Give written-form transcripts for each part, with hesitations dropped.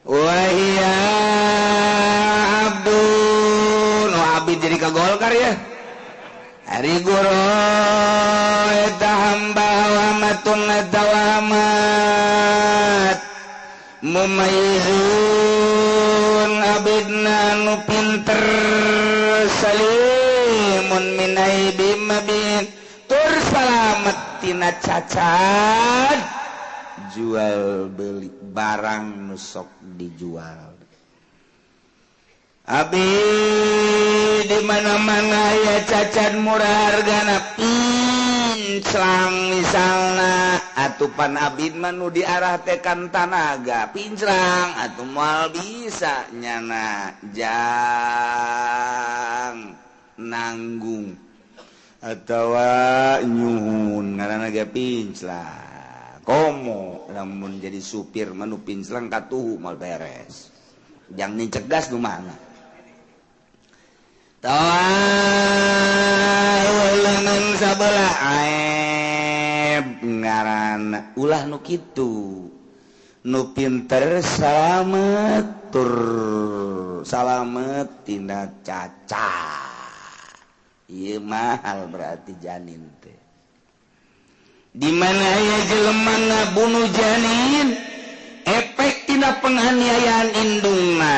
Wahia abdun, oh, abid jadi ka Golkar ya. Ari guru eta hamba wamatun eta wamat mumayyizun abidna nu pinter salimun minai bimabin tur salamet tina cacat jual beli barang nu sok dijual. Abi di mana-mana ya cacat murah hargana pinclang misalna atupan abid mah nu diarah tekan tanaga pinclang atuh moal bisa nyana jang nanggung atawa nyuhun ngaranna ge pinclang. Komo lamun jadi supir mah nu pinclang katuhu moal beres jang nincek gas nu mana. Tawa sabelah aib ngaran ulah nu kitu nu pinter salamet tur salamet tina cacat. Ieu mahal berarti janin teh. Di mana aya jelema ngabunuh janin efek tina penganiayaan indungna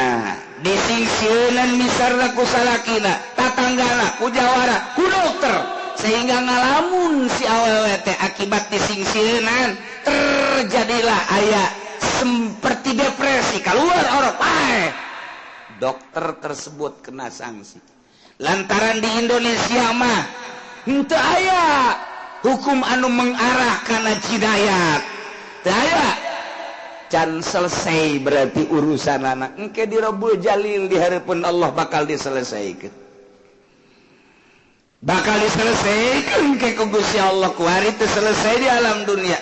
disingsieunan misarna ku salakina tatanggana ku jawara ku dokter sehingga ngalamun si awewe teh akibat disingsieunan terjadilah aya seperti depresi keluar orok pae. Dokter tersebut kena sanksi lantaran di Indonesia mah henteu aya hukum anu mengarah kana jinayat teu aya. Can selesai berarti urusan anak engke di Rabbul Jalil di hadapan Allah bakal diselesaikan. Bakal diselesaikan engke ku Gusti Allah ku hari teu selesai di alam dunia.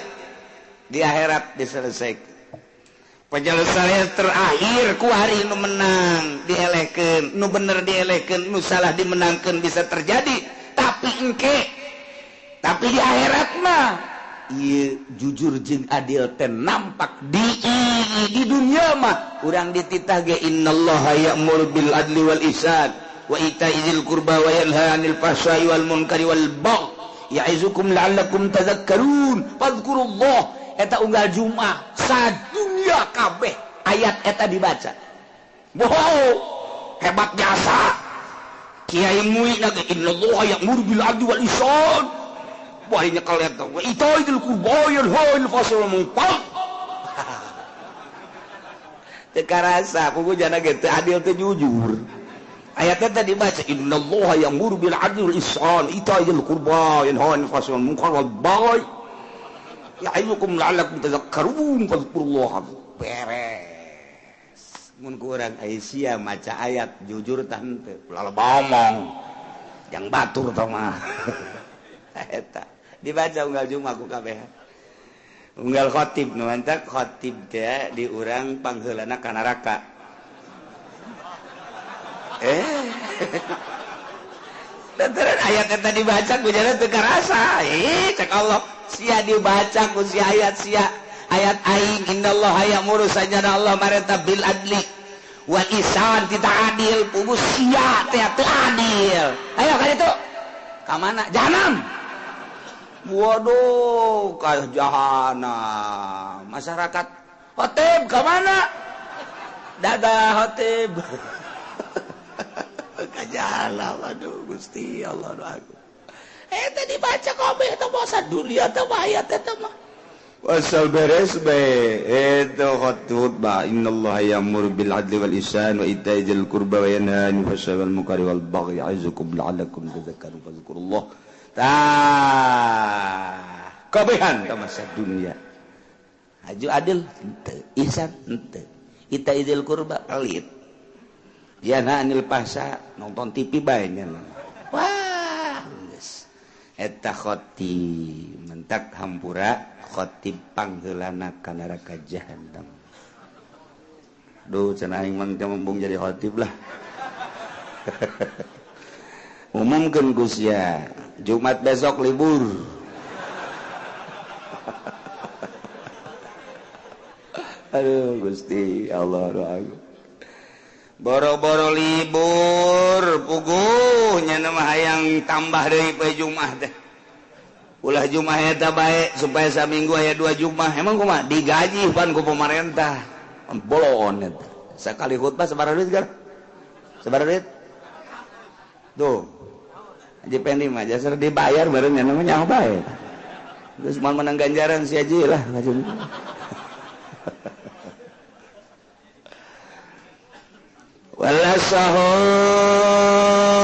Di akhirat diselesaikan. Penyelesaian terakhir ku hari nu menang dielehkeun, nu bener dielehkeun, nu salah dimenangkeun bisa terjadi, tapi engke tapi di akhirat mah ieu jujur jeung adil teh nampak di dunia mah urang dititah ge innallaha ya'muru bil adli wal ihsan wa ita'i dzil qurba wa yanha 'anil fahsya'i wal munkari wal baghi ya'izukum la'allakum tadhakkarun fadhkurullah. Eta unggal Jumat sadunya kabeh ayat eta dibaca. Wow, hebat jasa kiai mui na ge innallaha ya'muru bil adli wal ihsan. Wah ini kalian tahu, itu itu kuboyan hol fasal mungpak. Tekarasa, pugu jana gitu adil teh jujur. Ayatnya tadi baca innallaha ya'muru bil adli wal ihsan ita'il qurba yanha 'anil fahsya'i wal munkar wal baghi ya'idukum la'allakum tadhakkarun fadhkurullah. Beres. Mun ku urang Aisyah maca ayat jujur tah henteu, ulah ngomong. Yang batur tah mah. Eta dibaca unggal Jumat ku kabeh. Unggal khatib nu mantak khatib teh di urang pangheulana ka neraka. Lantaran ayat eta dibaca ku jana teu karasa. Cek Allah sia dibaca ku si ayat sia ayat aing innallaha ya'muru sajana Allah marenta bil adli wal ihsan tita adil pugu sia teh teu adil. Ayo ka ditu. Ka mana? Jahanam. Waduh, ka jahanam. Masyarakat khotib ka mana? Dadah khotib. Ka jahanam. Aduh Gusti Allah aku. Teh dibaca kabeh teh masa dunia teh ayat teh mah. Wasal beres bae eta khutbah innallaha ya'muru bil adli wal ihsan wa ita'i dzil qurba wa yanha 'anil fahsya'i wal munkari wal baghi ya'izukum la'allakum tadhakkarun fadhkurullah. Tah kabehan ka masa dunia. Haju adil henteu, ihsan henteu, ita'i dzil qurba pelit. Yanha 'anil fahsya nonton TV bae nya. Wah, geus. Eta khotib mentak hampura khotib pangheulana ka neraka jahanam. Duh cenah aing mah teu embung jadi khotib lah. Umumkeun ku sia Jumat besok libur. Aduh Gusti Allah doa. Boro-boro libur puguh nya mah hayang tambah deui poe Jumat teh. Ulah Jumat eta bae supaya saminggu aya 2 Jumat. Emang kumaha digaji pan ku pemerintah. Bolon eta. Sakali khutbah sabaraha duit gar? Sabaraha duit? Tuh. Haji Pendi mah jasar dibayar bareng nya mah nyaho bae. Terus moal menang ganjaran si haji lah. Wala sahu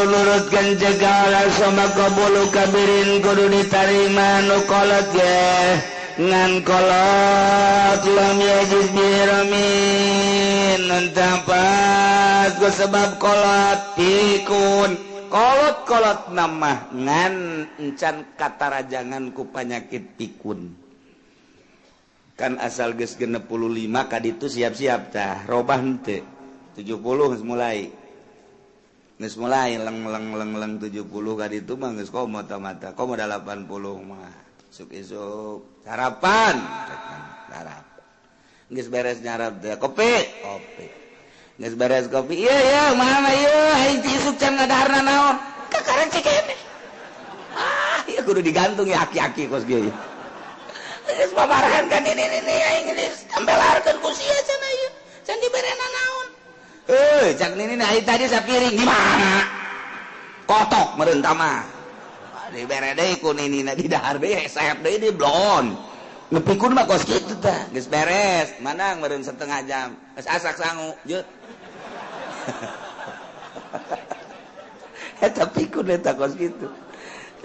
nurutkan cegala sama kabulu kabirin kudu ditarima nu kolot ye ngan kolot lam yajid biramin nentapat ku sebab kolot pikun kolot-kolot nama ngan encan katarajangan ku panyakit pikun kan asal geus 65 kaditu siap-siap tah robah henteu 70 geus mulai. Geus mulai leng leng leng leng 70 ka ditu mah geus komo mata. Komo 80 mah. Isuk-isuk sarapan. Sarapan. Geus beres nyarap teh kopi, kopi. Geus beres kopi. Ieu ieu mah ieu aing ti isuk can ngadaharna naon. Kakaran cikene. Ah, ieu kudu digantung ya aki-aki kos kieu. Geus babarahan kan ini aing geus tambelarkeun ku sia cenah ieu. Can diberena naon. Cak nini nah tadi sapiring di mana? Kotok meureun mah. Dibere deui ku ninina di dahar deui hesep deui di blon. Ngepikun mah kos kitu tah. Geus beres, manang meureun setengah jam. Geus asak sangu, jeut. Eta pikun eta kos kitu.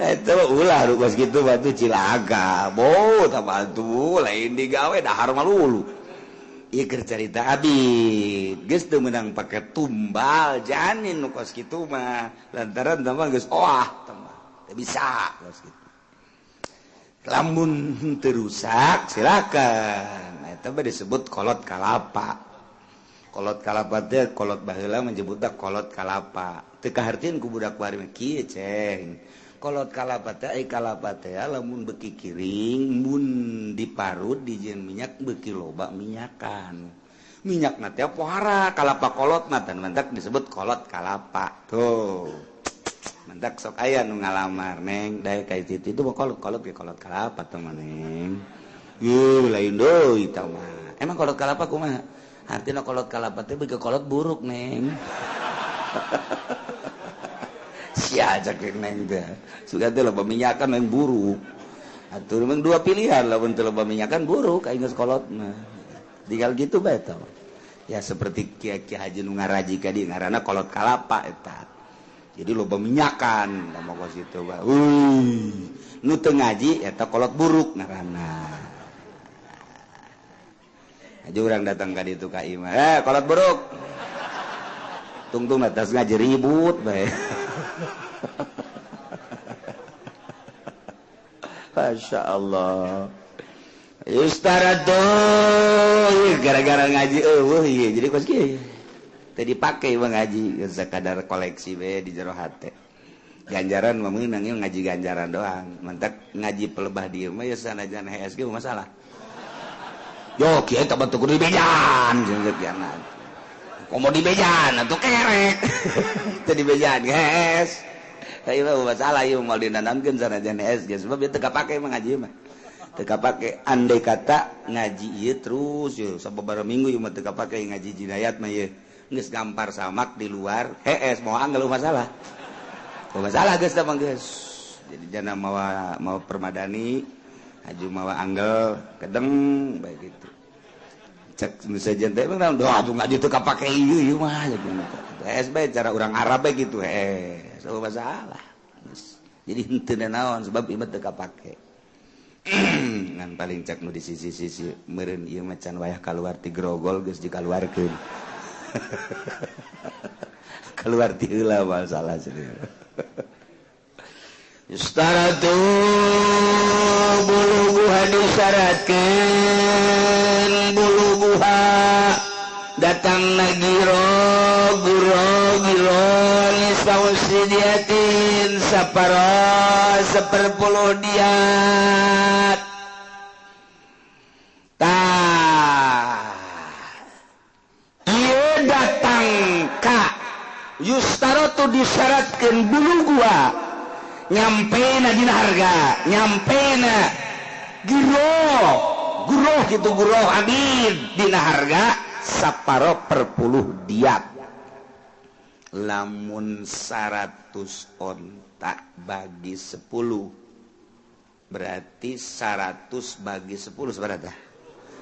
Eta ulah kos kitu mah tuh cilaka. Bo, tah atuh lain digawe dahar mah lulu. Ieu keur carita abid geus teu meunang pake tumbal janin nu kos kitu mah lantaran tah mah geus oah tah mah teu bisa kos kitu lamun teu rusak silakan eta mah disebut kolot kalapa. Kolot kalapa teh kolot baheula menyebutna kolot kalapa teu kahartieun ku budak bari mah kieu ceng kolot kalapa teh ai kalapa teh lamun beuki kiring mun diparut dijieun minyak beuki loba minyakan minyakna teh pohara kalapa kolot mah tan mantak disebut kolot kalapa tuh mantak sok aya nu ngalamar neng dae ka itu itu mah kolot kolot ge kolot kalapa teh mah neng yeuh lain deui tah mah emang kolot kalapa kumaha artina kolot kalapa teh beuki kolot buruk neng. Sia cak neng teh suka teh loba minyakan yang buruk atuh memang dua pilihan lamun teu loba minyakan buruk aing geus kolot mah tinggal gitu bae tah ya seperti kiai haji nu ngaraji ka dieu ngaranna kolot kalapa eta jadi loba minyakan lamun kos kitu bae nu teu ngaji eta kolot buruk ngaranna haji urang datang ka ditu ka imah kolot buruk tungtung atas ngaji ribut bae. Masya Allah. Yustarado gara-gara ngaji eueuh ieu jadi kos kieu. Teu dipake mah ngaji sakadar koleksi we di jero hate. Ganjaran mah meunang ngaji ganjaran doang. Mantak ngaji pelebah dieu mah ya sanajan HSG masalah. Yo kieu teh batu kudu dibejan cenah. Komo dibejan atuh kerek. Teu dibejan geus. Ieu mah masalah ieu moal dinanamkeun sanajan HSG sebab ieu teu kapake mah ngaji mah. Teu kapake andai kata ngaji ieu terus ieu sababaraha minggu ieu mah teu kapake ngaji jinayat mah ieu. Geus gampar samak di luar hees moal anggal masalah. Masalah geus teh mah geus. Jadi jana mawa mawa permadani haju mawa anggel kedeng bae gitu. Cek misalnya teh emang doa tuh ngaji teu kapake ieu ieu mah hees bae cara urang Arab bae gitu hees masalah. Jadi henteu naon sebab ieu mah teu kapake. Ngan paling cek nu di sisi-sisi meureun ieu mah can wayah kaluar ti grogol geus dikaluarkeun. Keluar ti heula masalah serius. Yustaratu buluguha disyaratkeun buluguha datang nagiro guro giro nisausidiatin saparo seperpuluh diat tah Yustarotu disyaratkeun bulu gua nyampena dina harga nyampena guroh guroh gitu guroh abid dina harga saparo per puluh diat. Lamun 100 onta bagi 10 berarti 100 bagi 10 seberapa?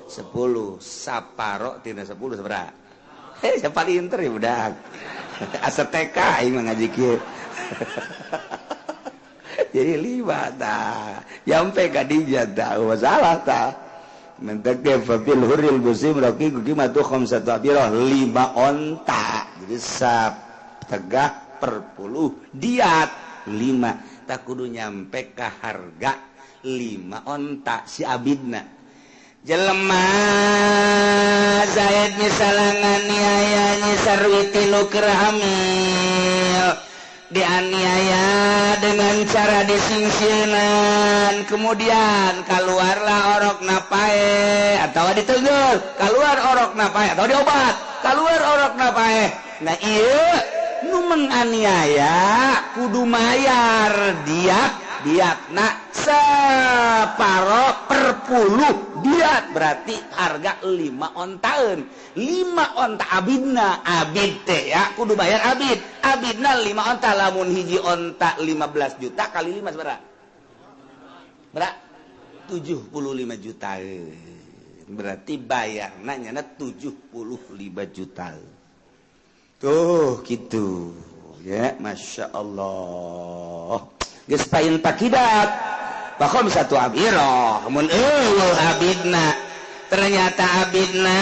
10 saparo tina 10 seberapa? Siapa pinter ya budak. Asa TK aing mah ngaji kieu. Jadi 5 tah. Nyampe ka dinya tah masalah tah. Mentek ge fil huril musim raqiqu qimatu khamsatu abirah 5 onta. Jadi tegah per puluh diat 5 tak kudu nyampe ka harga 5 onta si abidna. Jelema Zaid misalnya nganiaya Nyi Sarwiti nu keur hamil dianiaya dengan cara disingsieunan, kemudian keluarlah orok napae atau ditegur, keluar orok napae atau diobat, keluar orok napae. Nah ieu nu menganiaya kudu mayar diat diatna separo per puluh diat berarti harga 5 ontaeun 5 onta abidna abid teh ya kudu bayar abid abidna 5 onta lamun hiji onta 15 juta kali 5 sabaraha berapa 75 juta berarti bayarna nyana 75 juta tuh gitu ya Masya Allah. Geus pain pakidat bakhom satu abirah mun eueuh abidna ternyata abidna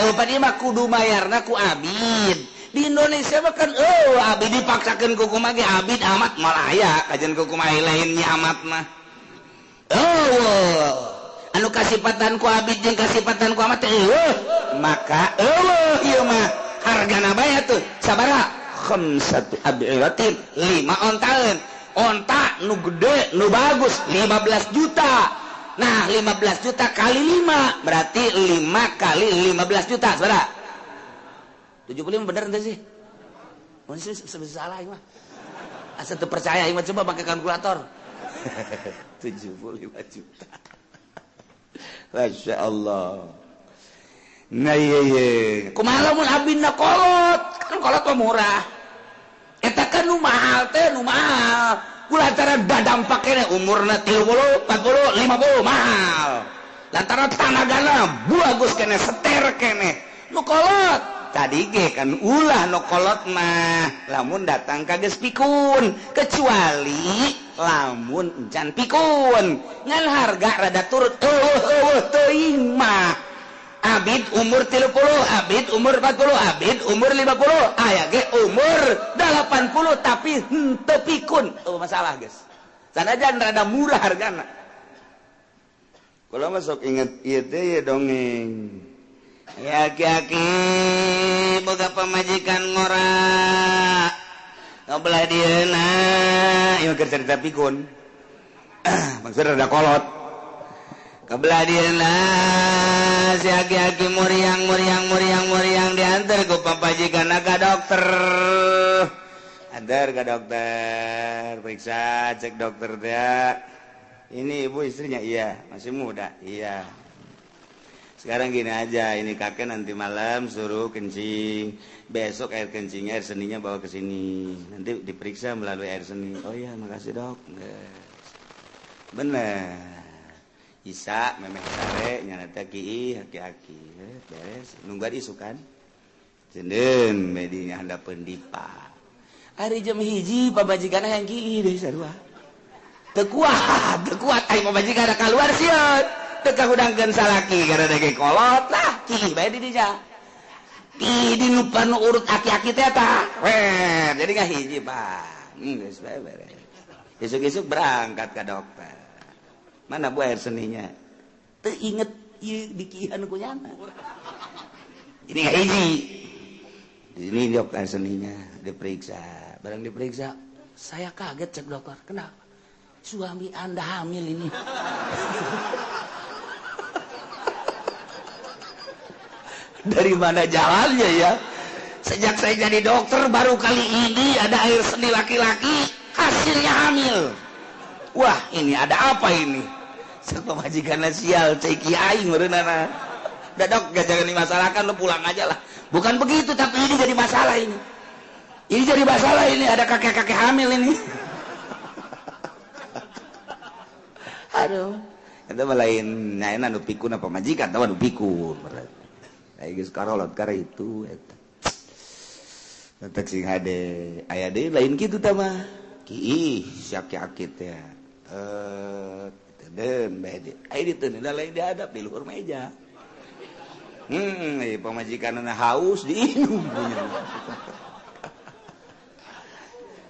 upadi mah kudu mayarna ku abid di Indonesia mah kan eueuh abid dipaksakeun ku kumaha ge abid amat moal aya kajian ku kumaha lainnya amat mah eueuh anu kasipatan ku abid jeung kasipatan ku amat eueuh maka eueuh ieu mah hargana bae tuh sabaraha khamsatu abiratin 5 ontaeun onta nu gede nu bagus 15 juta. Nah 15 juta kali 5 berarti 5 kali 15 juta saudara 75 bener ente sih? Masih salah mah asa teu percaya mah coba pakai kalkulator. 75 juta. Masya Allah. Nah iya iya kumaha lamun abina kolot kan kolot mah murah eta kan nu mahal teh nu mahal lantaran dadampak kene umurna 30, 40, 50 mahal lantaran tanagana bagus kene seter kene nu kolot tadi ge kan ulah nu kolot mah lamun datang ka geus pikun kecuali lamun encan pikun ngan harga rada turut eueuh teuing mah abid umur 30, abid umur 40, abid umur 50, aya ge umur 80 tapi henteu pikun. Oh masalah guys. Sanajan rada murah hargana. Kalau masuk inget ieu teh dongeng. Ya aki-aki boga pamajikan ngora. Ngobelah dieuna, ieu keur cerita pikun. Maksudna rada kolot. Kebelah dieuna si aki-aki muriang muriang muriang muriang diantar ku papajikan ka dokter. Antar ke dokter, periksa, cek dokter dia. Ini ibu istrinya, iya, masih muda, iya. Sekarang gini aja, ini kakek nanti malam suruh kencing, besok air kencingnya, air seninya bawa ke sini. Nanti diperiksa melalui air seni. Oh iya, makasih dok. Bener. Isa memeh sare nyana ki aki-aki beres nungguan isukan jendeun medinya handapeun dipa ari jam 1 pamajikan hayang ki deui sarua teu kuat aing pamajikan kaluar sieun teu kahudangkeun salaki gara dege kolot lah ki bae di dinya ki di nu urut aki-aki teh tah weh jadi ngahiji Pak geus bae beres isuk-isuk berangkat ka dokter. Mana bu air seninya? Teu inget ieu dikihan ku nyana. Ini nggak hiji. Ini dok air seninya diperiksa. Barang diperiksa, saya kaget cek dokter. Kenapa? Suami Anda hamil ini. Dari mana jalannya ya? Sejak saya jadi dokter baru kali ini ada air seni laki-laki hasilnya hamil. Wah, ini ada apa ini? Pemajikan sial cek aing meureunana. Udah dok, gak jangan dimasalahkan, lu pulang aja lah. Bukan begitu, tapi ini jadi masalah ini. Ini jadi masalah ini, ada kakek-kakek hamil ini. Aduh, itu lain nyaena nu pikun apa majikan, tahu nu pikun. Ai geus karolot kara itu eta. Eta sing hade aya deui lain kitu tah mah. Ki sia-aki teh. Den bae di. Ai ditu lain dihadap di luhur meja. Pamajikanna haus diinum punya.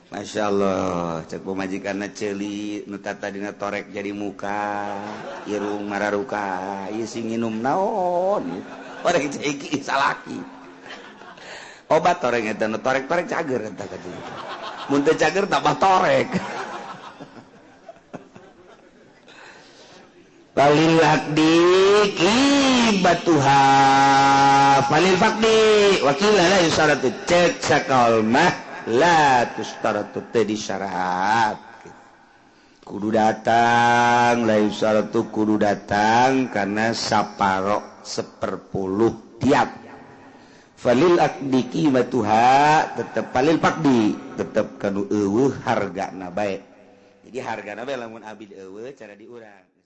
Masya Allah, cek pamajikanna ceuli nu tadina torek jadi muka, irung mararuka, ieu sing nginum naon? Orang cek iki salaki. Obat torek eta nu torek-torek cager eta ka dieu. Mun teu cager tambah torek. Falil aqdi qibatuha falil faqdi wakila la yusaratu cek sakal mah la tustaratu teu disyarat kudu datang la yusaratu kudu datang karena saparo 1/10 tiap falil aqdi qibatuha tetep falil faqdi tetep kanu eueuh hargana bae. Jadi hargana bae lamun abid eueuh cara diurang.